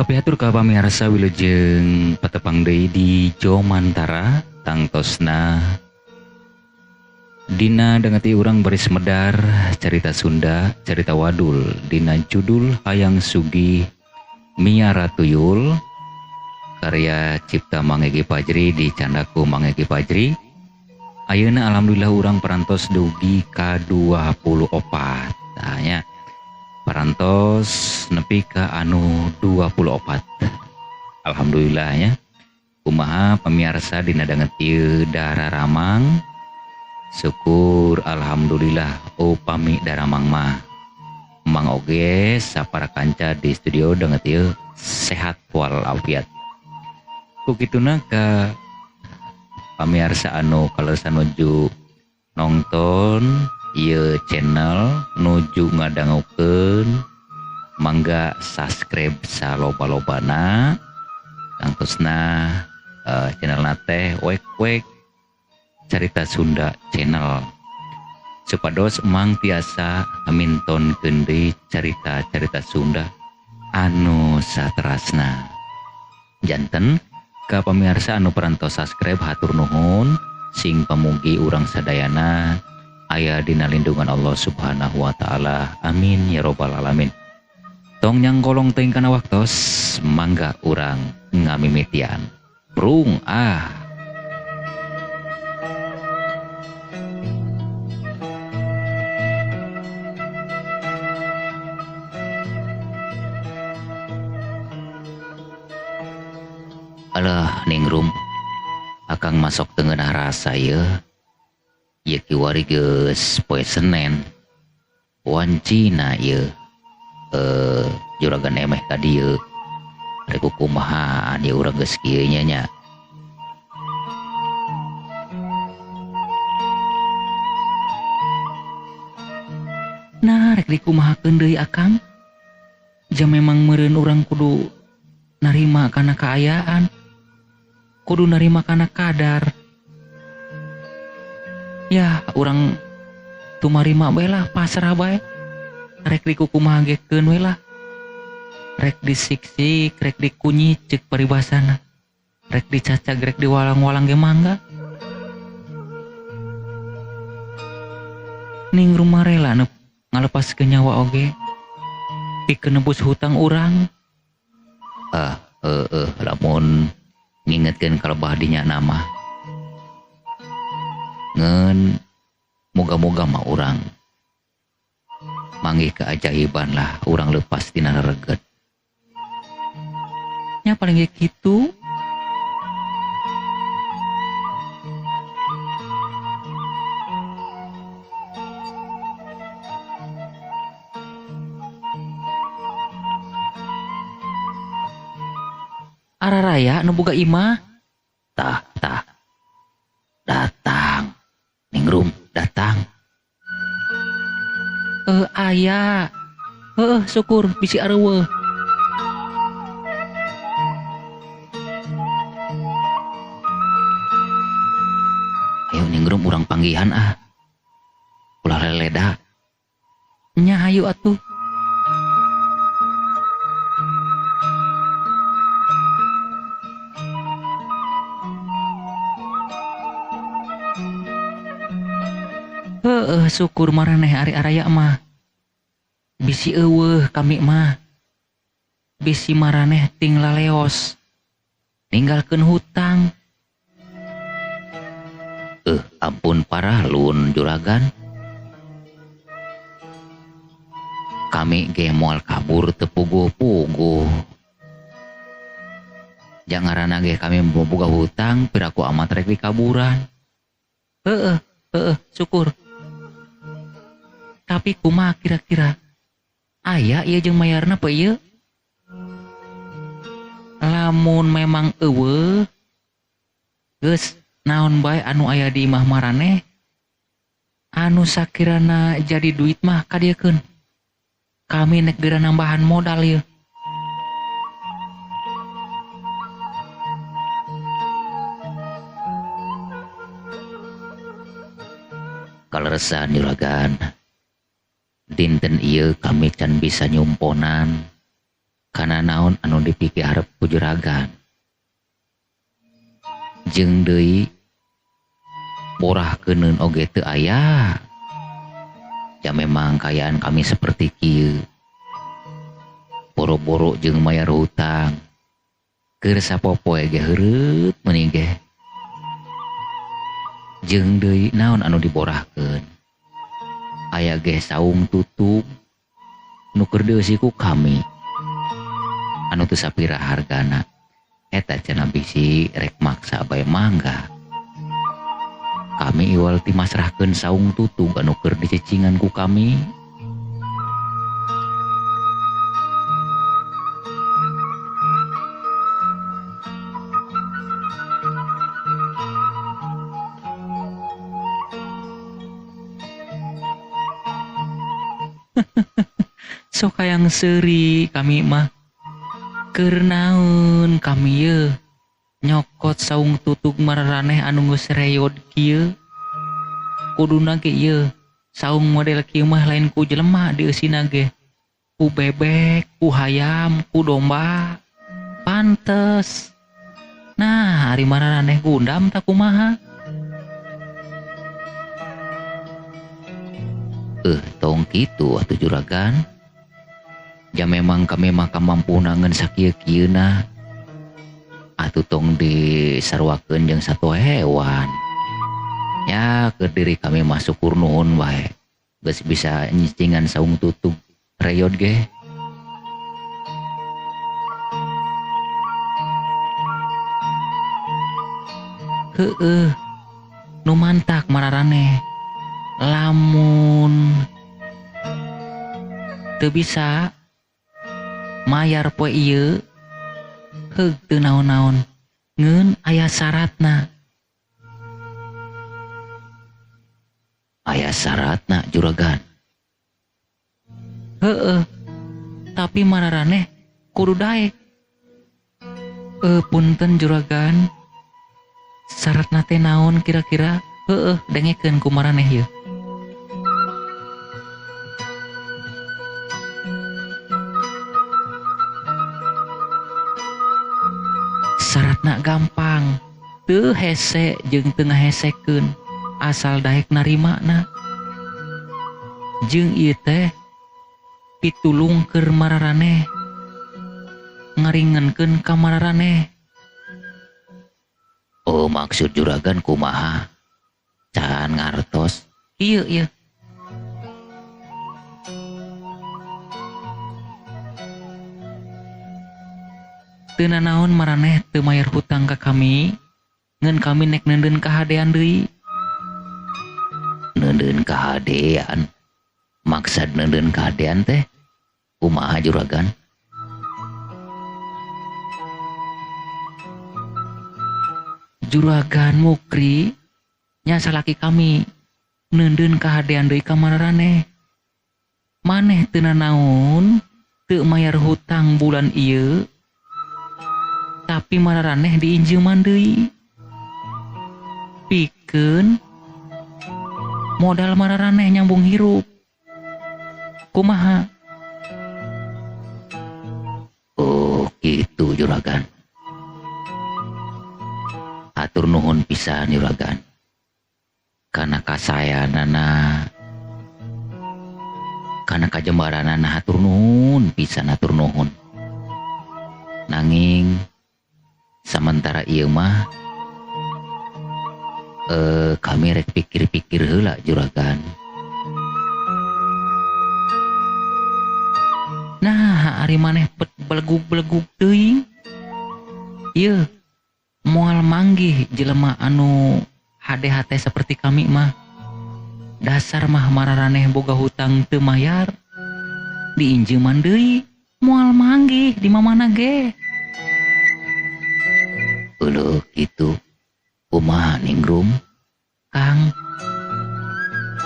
Kapihatur ka pamirsa wilujeng patepang deui di Jomantara tangtosna dina dengeti urang baris medar carita Sunda carita wadul dina judul Hayang Sugih Miara Tuyul karya cipta Mang Egi Pajri di candaku Mang Egi Pajri. Ayeuna alhamdulillah urang parantos dugi ka 24 tanya parantos nepi ka anu 24. Alhamdulillah nya. Kumaha pemirsa dina danget ieu dararamang. Syukur alhamdulillah upami daramang mah. Mang oge sapara kanca di studio danget ieu sehat walafiat. Ku kituna ka pamirsa anu kaleresan nuju nonton ieu channel nuju ngadangukeun mangga subscribe saloba-lobana tangtosna channelna teh wek-wek Carita Sunda Channel supados mang tiasa mintonkeun deui carita-carita Sunda anu saterasna. Janten ka pamirsa anu parantos subscribe hatur nuhun sing pamugi urang sadayana aya dina lindungan Allah Subhanahu wa taala. Amin ya robbal alamin. Tong nyangkolong teuing kana waktos mangga urang ngamimitian. Prung ah. Alah ningrum akang masuk tengenah rasa ye. Ye kiwari geus poe Senen wancina ye juragan emeh ka dieu rek kumahaan ye urang geus kieu nya nya. Nah rek dikumahakeun deui akang jam memang meureun urang kudu narima kana kaayaan kudu narima kana kadar. Ya urang tumarima bae lah pasrah bae rek dikukumaha ge keun we lah rek disiksik rek dikunyi ceuk paribasana rek dicacag rek diwalang-walang ge mangga ning rumah rela ngalepaskeun nyawa oge pikeun nebus hutang urang. Lamun ngingetkeun kalebah dinya nama ngen moga-moga mah urang manggih keajaiban lah urang lepas tina reget nya paling ge kitu. Araraya nu boga imah tah tah datang ningrum datang aya heuh syukur bisi areuweuh. Ayo ningrum urang panggihan ah ulah leleda nya hayu atuh. Heueuh syukur maraneh ari araya mah bisi eueuh kami mah bisi maraneh ting laleos ninggalkeun hutang. Ampun parah lun juragan kami ge moal kabur teu puguh-puguh jangaranna ge kami boga hutang piraku amat rek dikaburan. Heueuh heueuh syukur. Tapi kumaha kira-kira aya ieu jeung mayarna pe ieu? Lamun memang eueuh geus naon bae anu aya di imah maraneh anu sakirana jadi duit mah kadiekeun. Kami nek geura nambahan modal ieu. Kaleresan juragan dinten ieu kami can bisa nyumponan. Kana naon anu dipikiharep ku juragan. Jeung deui borah keuneun oge teu aya. Ja memang kaayaan kami seperti kieu. Boro-boro jeung mayar hutang. Keur sapopoe ge heureut meuni ge. Jeung deui naon anu diborahkeun. Aya ge saung tutug nu keur dieusi ku kami. Anu teu sapira hargana. Eta cenah bisi rek maksa bae mangga. Kami iwal ti masrahkeun saung tutug anu keur dicecingan ku kami. Sok hayang seuri kami mah. Keur naon kami ye nyokot saung tutug mararaneh anu geus reyod kieu. Kuduna ge ieu saung model kieu mah lain ku jelema dieusina ge. Ku bebek, ku hayam, ku domba. Pantes. Nah, ari mararaneh gundam tak kumaha? Tong kitu atuh juragan. Ja memang kami mah kamampuna ngeun sakieu-kieuna. Atuh tong disarwakeun jeung satu hewan. Ya keur diri kami mah syukur nuhun wae. Geus bisa nyicingan saung tutug reyod ge. Heueuh. Nu mantak mararaneh. Lamun teu bisa mayar poe ieu heug teu naon-naon ngeun aya syaratna. Aya syaratna juragan. Heueuh, tapi mararaneh kudu daek. Punten juragan, syaratna teh naon kira-kira? Heueuh, dengekeun ku maraneh ieu. Syaratna gampang, teu hese jeung teu ngahesekeun, asal daek narimana. Jeung ieu teh pitulung keur mararaneh, ngaringankeun ka mararaneh. Oh, maksud juragan kumaha? Can ngartos. Ieu ieu. Teu nanaon maraneh teu mayar hutang ka kami, ngeun kami nek neundeun kahadean deui. Neundeun kahadean? Maksad neundeun kahadean teh kumaha juragan? Juragan Mukri nya salaki kami neundeun kahadean deui ka mararaneh. Maneh teu nanaon teu mayar hutang bulan ieu, tapi mararaneh diinjeuman deui. Pikeun modal mararaneh nyambung hirup. Kumaha? Oh, gitu juragan. Atur nuhun pisan juragan. Kana kasayanana, kana kajembaranana hatur nuhun pisan, hatur nuhun. Nanging sementara ieu mah kami rek pikir-pikir heula juragan. Nah, ari maneh pet belegug-belegug teuing. Ieu moal manggih jelema anu hade-hate seperti kami mah. Dasar mah mararaneh boga hutang teu mayar, diinjeuman deui, moal manggih di mamana ge. Euleuh kitu. Kumaha ningrum? Kang,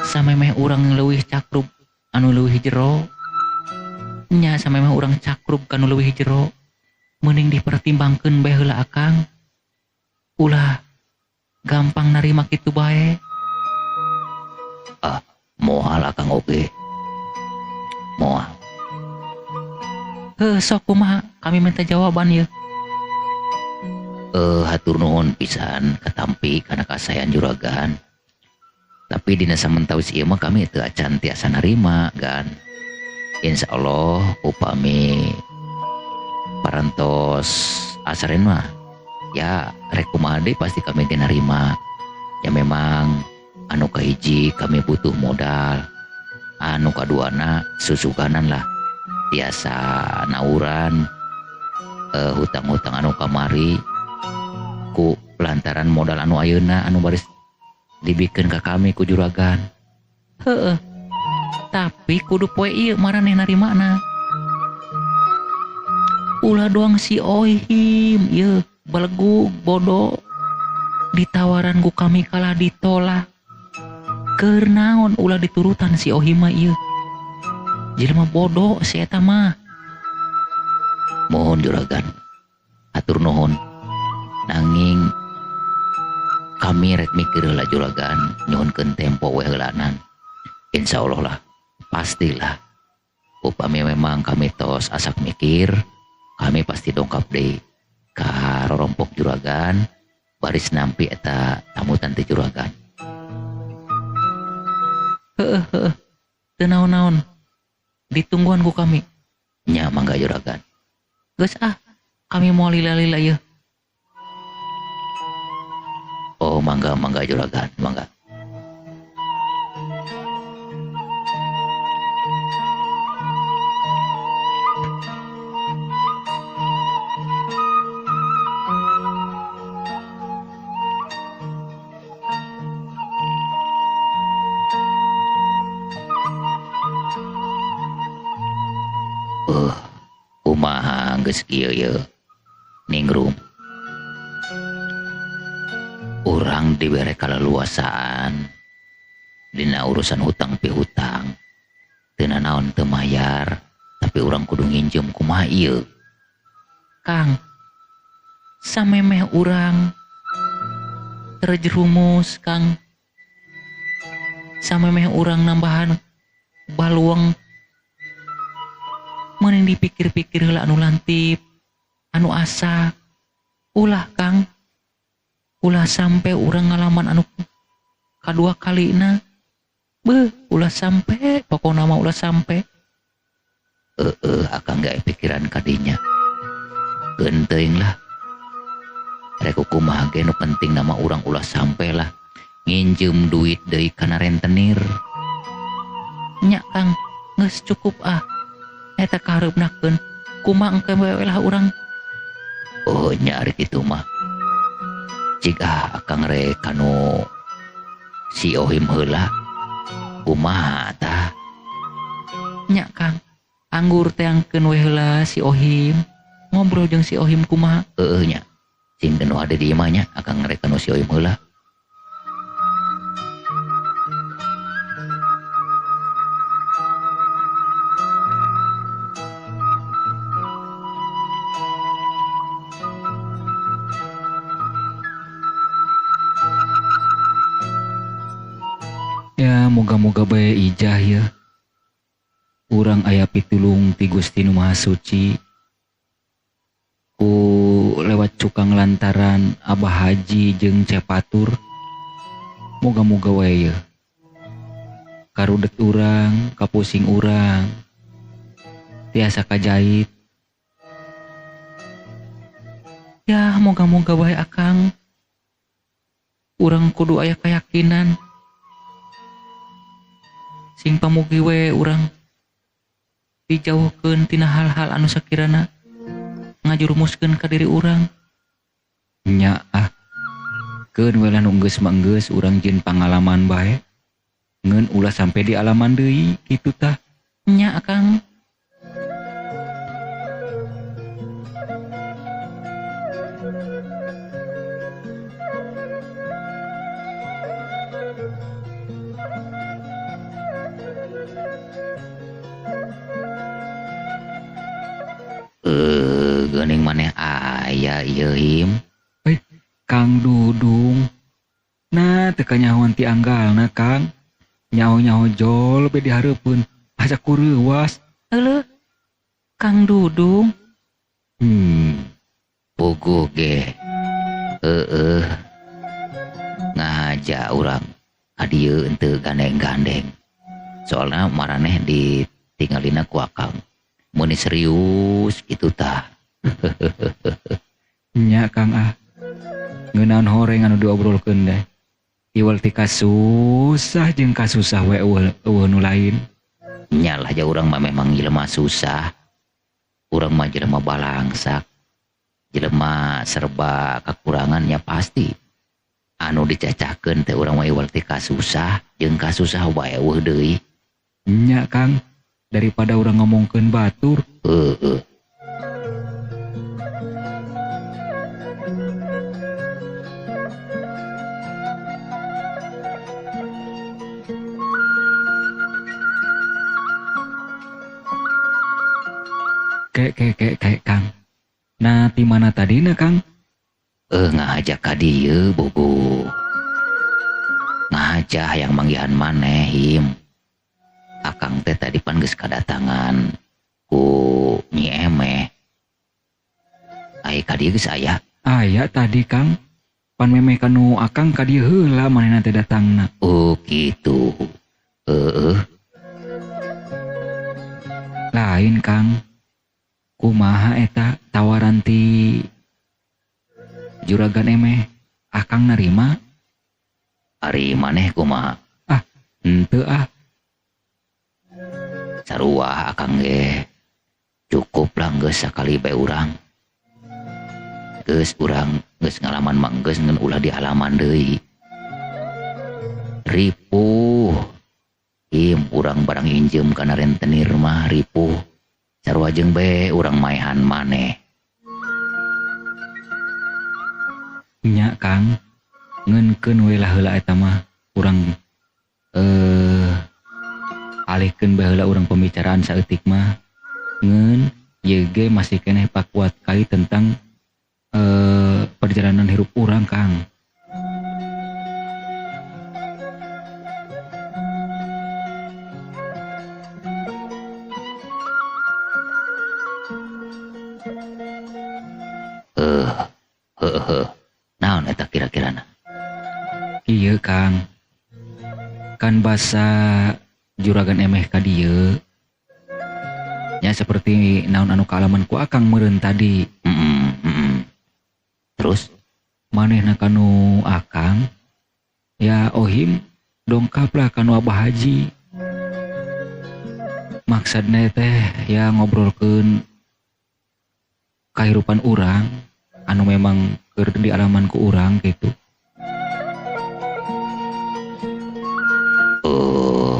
samemeh urang leuwih cakrub anu leuwih jero. Nya samemeh urang cakrub kanu leuwih jero. Mending dipertimbangkeun bae heula akang. Ulah gampang narima kitu bae. Ah, moal akang oge. Moal. Heuh sok kumaha kami minta jawaban yeuh. Hatur nuhun pisan katampi kana kasaean juragan. Tapi dina samentawis ieu mah kami teu acan tiasa narima gan. Insyaallah upami parantos asaren mah ya rek kumaha deui pasti kami ge narima. Ya memang anu kahiji kami butuh modal, anu kaduana susuganan lah tiasa nauran hutang-hutang anu kamari ku lantaran modal anu ayeuna anu baris dibikeun ka kami ku juragan. Heeh. Tapi kudu poe ieu maraneh narimana. Ulah doang si Ohim ieu belegug bodoh ditawaran ku kami kalah ditolak. Keur naon ulah diturutan si Ohim mah ieu. Jelema bodoh si eta mah. Mohon juragan, hatur nuhun. Nanging kami rek mikir heula juragan, nyuhunkeun tempo we heulanan. Insyaallah lah, pastilah. Upami memang kami tos asak mikir, kami pasti dongkap deui ka rorompok juragan, baris nampi eta tamutan teh juragan. Heeh heeh, teu naon-naon. Ditungguan ku kami. Nya mangga juragan. Geus ah, kami moal lila-lila ieu. Oh mangga mangga juragan, mangga. Kumaha geus kieu ye ningrum. Urang dibere kaleluasaan dina urusan hutang pihutang. Teu nanaon teu mayar, tapi urang kudu nginjem kumaha ieu. Kang, samemeh urang terjerumus Kang. Samemeh urang nambahan baluang mending dipikir-pikir heula anu lantip, anu asak. Ulah Kang, ulah sampai urang ngalaman anu kadua kalina. Beuh, ulah sampai, pokona mah ulah sampai. Akang gae pikiran kadinya. Keun teuing lah. Rek kumaha ge nu penting nama urang ulah sampai lah nginjem duit deui kana rentenir. Nya Kang, geus cukup ah. Eta kahareupnakeun kumaha engke we lah urang. Oh nya ari kitu mah. Cik ah akang rek kanu si Ohim heula. Kumaha tah? Nya Kang, anggur teangkeun we heula si Ohim. Ngobrol jeung si Ohim kumaha? Heueuh nya. Cing nu ada di imah nya akang rek kanu si Ohim heula. Ya moga-moga bae ijah ya. Urang aya pitulung ti Gusti Nu Maha Suci. Ku lewat cukang lantaran Abah Haji jeung Cepatur. Moga-moga wae ya. Karudet urang, kapusing urang. Tiasa kajait. Ya moga-moga bae akang. Urang kudu aya keyakinan. Sing pamugi we urang dijauhkeun tina hal-hal anu sakirana ngajurumuskeun ka diri urang. Nya ah, keun we lah nu geus mah geus urang jieun pangalaman bae. Ngeun ulah sampe di alaman deui kitu tah. Nya Akang. Geuning maneh aya ieu him. Kang Dudung. Nah, teu kanyahoan ti anggalna Kang. Nyaho-nyaho jol be dihareupeun asa kureuwas. Euleuh. Kang Dudung. Puguh ge. Heeh. Ngahaja urang ka dieu henteu gandeng-gandeng. Soalna maraneh ditinggalina ku akang. Meuni serius kitu tah. Nya Kang ah. Ngeunaan horeng anu diobrolkeun teh. Iwal ti kasusah jeung kasusah we eueuh nu lain. Nya lah ja urang mah memang jelema susah. Urang mah jelema balangsak. Jelema serba kakurangannya pasti. Anu dicacahkeun teh urang mah iwal ti kasusah jeung kasusah wae eueuh deui. Nya Kang, daripada urang ngomongkeun batur. Heeh. Kek Kang. Nah, ti mana tadina Kang? Ngajak ka dieu bogo. Ngajak yang manggihan maneh him. Akang teh tadi pan geus kadatangan ku Nyi Emeh. Ai ka dieu geus aya? Aya tadi Kang. Pan memeh kanu akang ka dieu heula manehna teh datangna. Oh kitu. Heeh. Lain Kang. Kumaha eta tawaran ti Juragan Emeh, akang narima? Ari maneh kumaha? Ah, henteu ah. Sarua akang ge. Cukup lah geus sakali bae urang. Geus urang geus ngalaman mah geus ngan ulah di halaman deui. Ripuh. Im urang barang injem kana rentenir mah ripuh. Sarua jeung bae urang maehan maneh. Nya Kang, ngeunkeun we lah heula eta mah urang alihkeun bae heula urang pembicaraan saeutik mah. Ngeun ieu ge masih keneh pakuat kai tentang perjalanan hirup urang Kang. Naon eta kira-kirana? Ieu Kang. Kan basa Juragan Emeh ka dieu. Nya seperti naon anu kaalaman ku akang meureun tadi. Terus manehna kanu akang ya ohim dongkap lah kanu Abah Haji. Maksudna teh ya ngobrolkeun kahirupan urang anu memang keur di alaman ku urang gitu. Oh,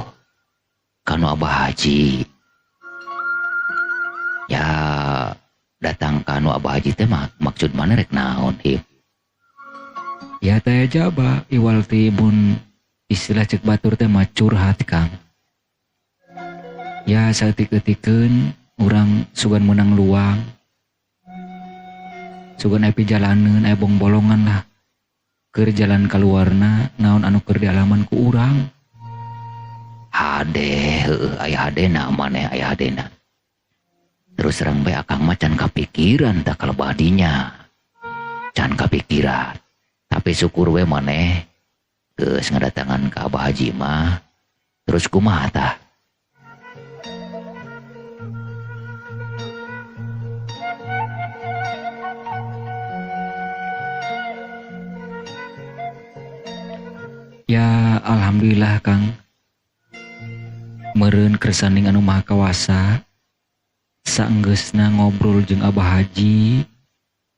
kanu Abah Haji. Ya datang kanu Abah Haji teh maksud mana rek naon him? Ya teh jaba iwal ti mun istilah cek batur teh mah curhat Kang. Ya saeutik-eutikeun urang sugan meunang luang. Sugan aya pijalaneun aya bongbolongan lah. Keur jalan kaluarna naon anu keur dialaman ku urang. Hade heueuh aya hadena maneh aya hadena. Terus terang bae akang mah can kapikiran tah kalebadinya. Can kapikiran. Tapi syukur we maneh geus ngadatangan ka Abah Haji mah. Terus kumaha tah? Ya alhamdulillah Kang. Meureun kersaning anu maha kawasa saenggeusna ngobrol jeung Abah Haji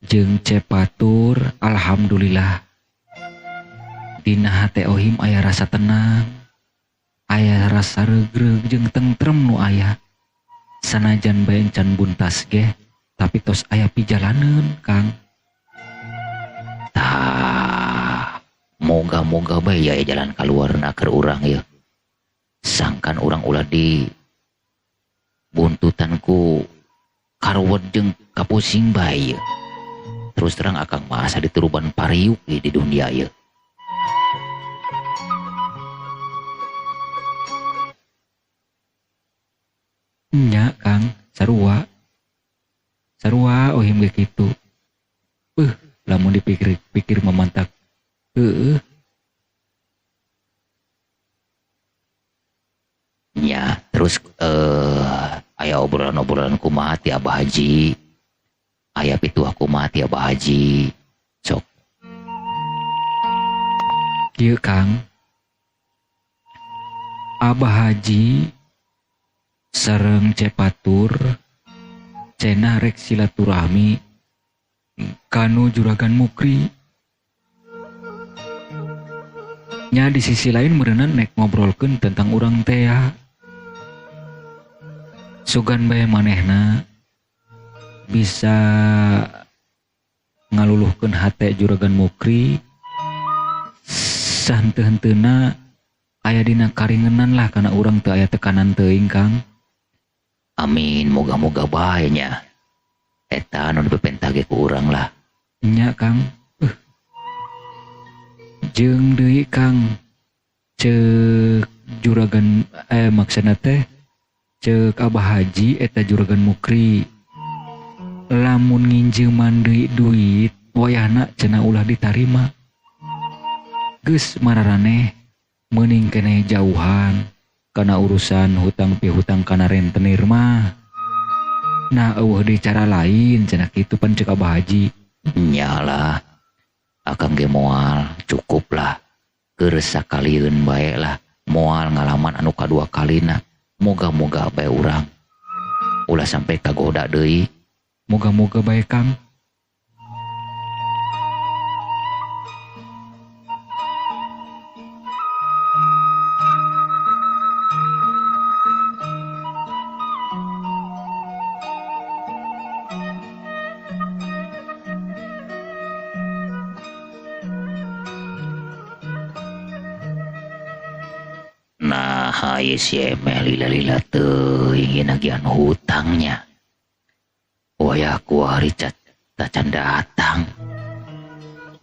jeung Cepatur, alhamdulillah. Dina hate ohim aya rasa tenang, aya rasa regreg jeung tentrem nu aya. Sanajan bae encan buntas ge, tapi tos aya pijalaneun Kang. Tah, moga-moga bae ya jalan kaluarna keur urang ieu. Sangkan urang ulah di buntutan ku karuwet jeung kapusing bae ieu. Terus terang akang mah asa dituruban pariuk ieu di dunia ieu. Nya Kang, sarua. Sarua ohim ge kitu. Beuh, lamun dipikir-pikir mamantak. Heueuh. Nya, terus aya obrolan-obrolan kumaha ti Abah Haji. Aya pituah kumaha ti Abah Haji. Sok. Kieu Kang. Abah Haji sareng Cepatur cenah rek silaturahmi kanu Juragan Mukri. Nya di sisi lain meureunan nek ngobrolkeun tentang urang teh ya. Sugan bae manehna bisa ngaluluhkeun hate Juragan Mukri sahenteu-henteuna aya dina karingenan lah kana urang teu aya tekanan teuing Kang. Amin, moga-moga bae nya. Eta anu dipenta ge ku urang lah. Nya Kang. Jeung deui Kang, ceuk juragan maksudna teh ceuk Abah Haji eta Juragan Mukri lamun nginjeuman deui duit wayahna cenah ulah ditarima. Geus mararaneh meuning keneh jauhan kana urusan hutang pihutang kana rentenir mah. Nah eueuh deui cara lain cenah kitu pan ceuk Abah Haji. Nyalah akang ge moal cukup lah keur sakalieun bae lah moal ngalaman anu kadua kalina. Moga-moga bae urang ulah sampai kagoda deui. Moga-moga bae Kang. Nah, ieu si Emeh lila-lila teuing nagihan hutangnya. Wayah kuari tacan datang.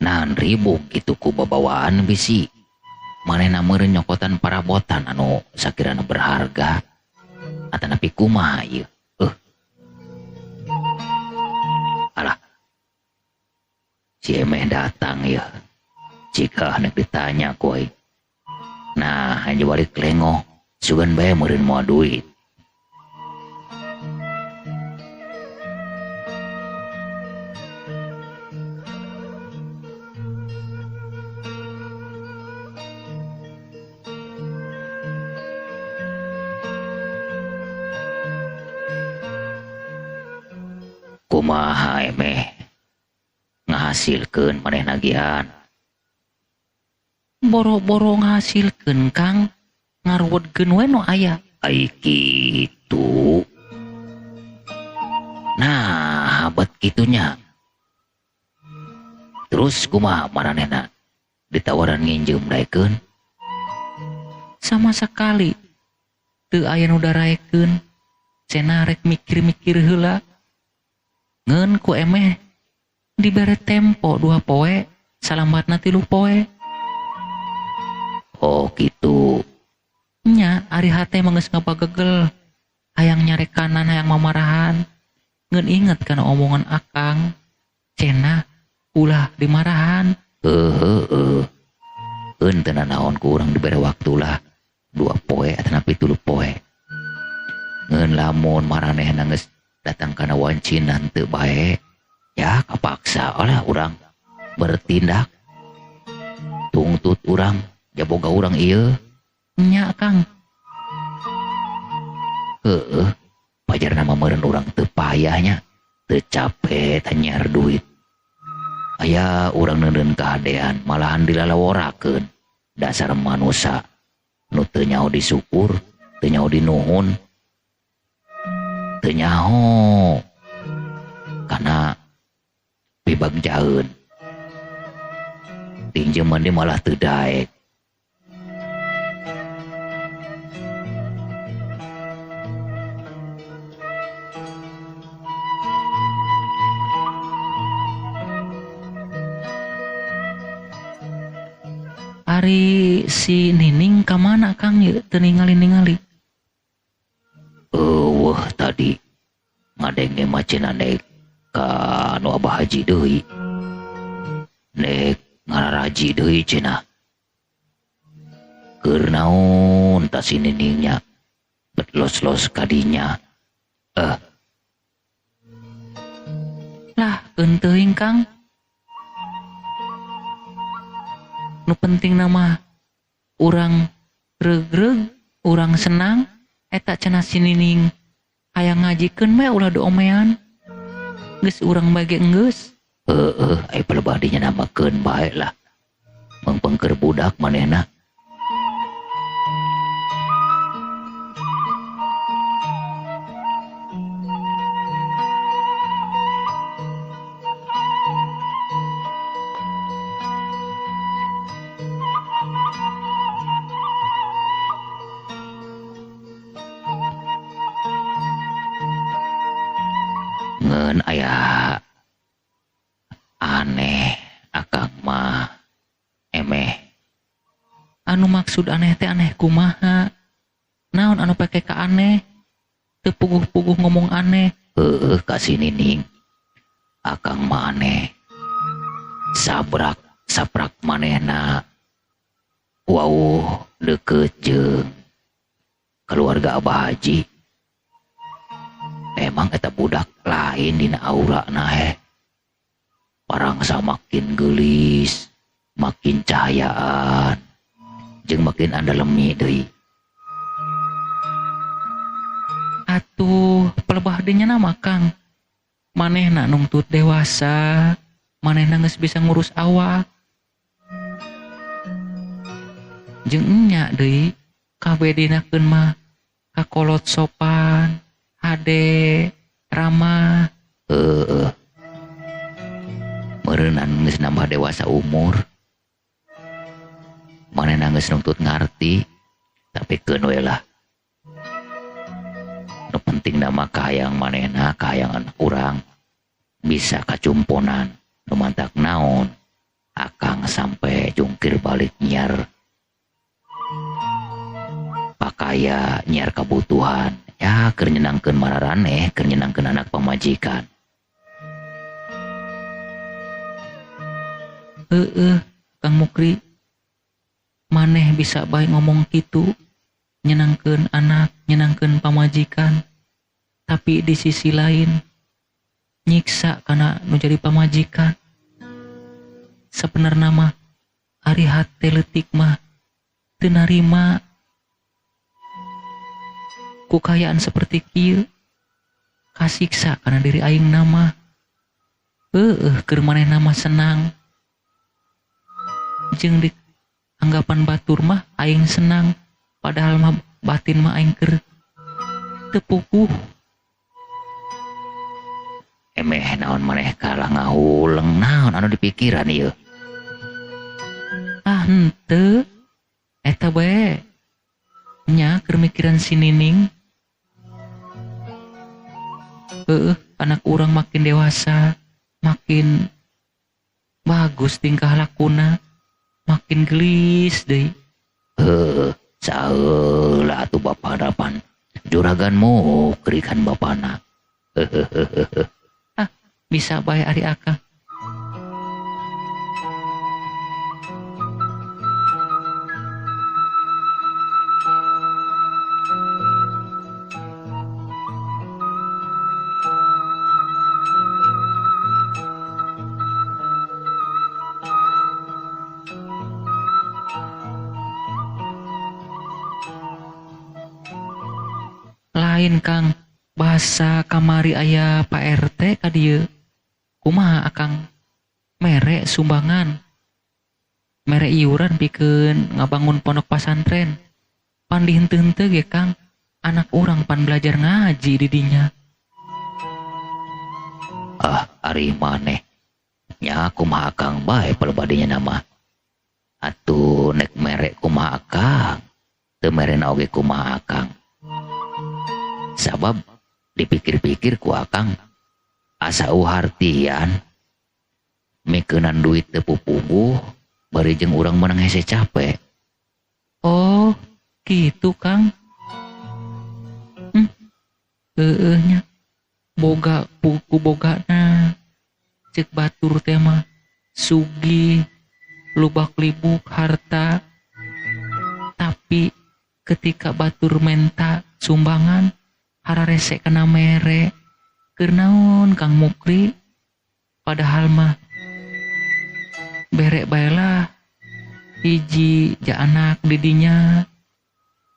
Nahan ribuk kitu ku babawaan bisi. Manehna meureun nyokotan parabotan anu sakirana berharga. Atanapi kumaha ieu? Alah. Si Emeh datang ieu. Jika hendak ditanya ku aing. Nah, hanya balik lengoh, sugan bae meureun moal duit. Kumaha emeh ngahasilkeun maneh nagihan. Boro-boro ngahasilkeun Kang, ngaruwetkeun we nu aya. Ai kitu. Nah, bet kitunya. Terus kumaha maranehna ditawaran nginjeum daekeun? Sama sekali teu aya nu daraekeun. Cenah rek mikir-mikir heula. Ngeun ku emeh dibere tempo 2 poe, salambatna 3 poe. Oh gitu. Nya ari hate mah geus ngabagegel. Hayang nyarekanan, hayang mamarahan. Ngeun inget kana omongan akang. Cenah ulah dimarahan. Heuh. Eun teu nanaon ku urang dibere waktu lah. 2 poe atanapi 3 poe. Ngeun lamun maranehna geus datang kana wancinan teu bae, ya kapaksa lah urang bertindak. Tungtut urang jaboga urang ieu. Nya Kang. Heueuh, pajarna mah meureun urang teu payahnya, teu capek tanyar duit. Aya urang neuneun kahadean malahan dilalaworakeun. Dasar manusa nu teu nyaho disyukur, teu nyaho dinuhun, teu nyaho kana pibagjaeun. Pinjeman dia malah teu daek. Ari si Nining ka mana Kang ieu teu ningali-ningali? Eueuh tadi ngadenge mah cenah naik Ka nu Abah Haji deui. Nek ngararaji deui cenah. Keur naon ta si Niningnya bet los-los kadinya. Lah keun teuing Kang. Nu penting nama urang regreg, urang senang eta cenah si Nining. Hayang ngajikeun we ulah diomean. Geus urang bae ge enggeus. Heeh, ai palebah dinya namakeun bae lah. Mengpengker budak manehna. Ngeun aya aneh akang mah emeh. Anu maksud aneh teh aneh kumaha? Naon anu pake ka aneh? Teu puguh-puguh ngomong aneh. Heueuh ka si Nining. Akang mah aneh. Sabrak saprak manehna. Wauh deukeut jeung keluarga Abah Haji. Emang eta budak lain dina aura na heh. Parangsa makin geulis, makin cahayaan, jeung makin andalemi deui. Atuh pelebah dinya nama Kang. Manehna nungtut dewasa, manehna geus bisa ngurus awak. Jeung nya deui kabeh dinakeun mah kakolot sopan, hade, ramah. Heeh. Meureunnan geus nambah dewasa umur. Manehna geus nungtut ngarti, tapi keun we lah. Nu penting nama kahayang manehna, kahayang anak urang bisa kacumponan. Nu mantak naon, akang sampai jungkir balik nyiar pakaya, nyiar kebutuhan. Ya, keur nyenangkeun mararaneh, keur nyenangkeun anak pamajikan. Heeh, Kang Mukri. Maneh bisa bae ngomong kitu, nyenangkeun anak, nyenangkeun pamajikan. Tapi di sisi lain nyiksa kana nu jadi pamajikan. Sabenerna mah ari hate leutik mah teu narima ku kayaan seperti kieu. Kasiksa kana diri aing nama. Heueuh, keur manehna mah senang. Jeung di anggapan batur mah aing senang, padahal mah batin mah aing keur teu puguh. Emeh naon maneh kalah ngahuleng naon anu dipikiran ieu. Ah henteu, eta bae nya keur mikiran si Nining. Heueuh, anak urang makin dewasa, makin bagus tingkah lakuna, makin gelis deui. Heueuh, saheula atuh bapana pan. Juragan mukri kan bapana. Heuheuh. Ah, bisa bae ari akang. Lain Kang, bahasa kamari aya Pak RT ka dieu. Kumaha akang mere sumbangan, mere iuran pikeun ngabangun pondok pasantren. Pan dihenteu-henteu ge Kang, anak urang pan belajar ngaji di dinya. Ah, ari maneh. Nya kumaha akang bae palebadinya nama. Atuh nek mere kumaha akang, teu merena oge kumaha akang. Sabab dipikir-pikir ku akang asa uhartian mikeunan duit teu pupuguh bari jeung urang meunang hese capek. Oh, gitu Kang. Heueuh nya. Boga puku bogana. Cek batur teh mah sugih lubak libuk harta, tapi ketika batur menta sumbangan hararese kana mere. Keur naon Kang Mukri? Padahal mah bere bae lah hiji ja anak didinya,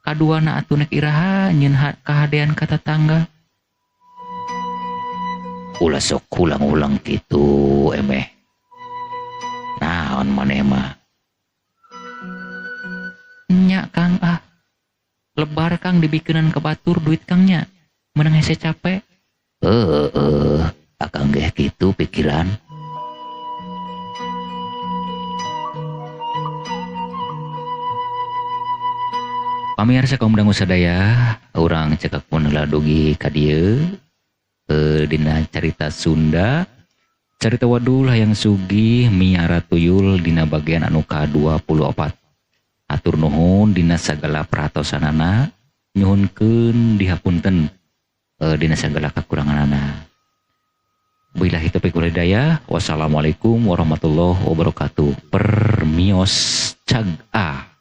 kaduana atuh nek iraha nyeun kahadean ka tatangga. Ulah sok ulang-ulang kitu emeh. Naon maneh mah? Nya Kang ah. Lebar Kang dibikeunan ka batur duit Kang nya. Meunang hese capek. Heeh, akang geh kitu pikiran. Pamirsa kaum dangu sadaya, urang cekak mun heula dugi ka dieu dina carita Sunda, carita wadul hayang sugih miara tuyul dina bagian anu ka-24. Atur nuhun dina sagala perhatosanana, nyuhunkeun dihapunten dina sagala kakuranganana. Billahi taufiq wal hidayah. Wassalamualaikum warahmatullahi wabarakatuh. Permios cag ah.